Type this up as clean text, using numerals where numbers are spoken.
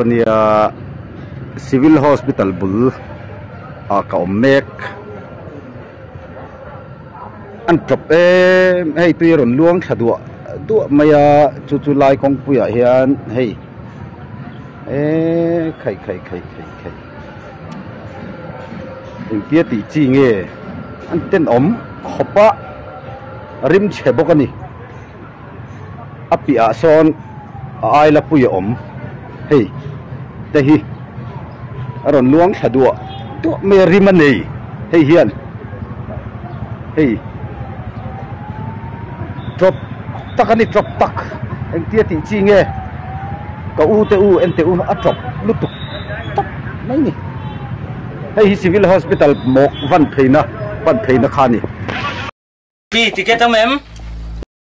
Nia Civil Hospital bul ah ka awm mek an tawp em hei tui a rawn luang thla duah duah mai a chu chu lai kawngpui ah hian hei eee khai khai khai khai khai engtia tih chi nge an tenawm khawp a rim chhe bawk a ni. A piahah sawn a aila pui a awm hei te hi a rawn luang thla duah duah mai a rim a nei hei hian hei tawp tak a ni tawp tak engtia tih chi nge ka u te u en teh u a tawp lutuk tawp mai ni hei hi civil hospital mawk van pheina pan pheina kha a ni. Pi ticket awm em?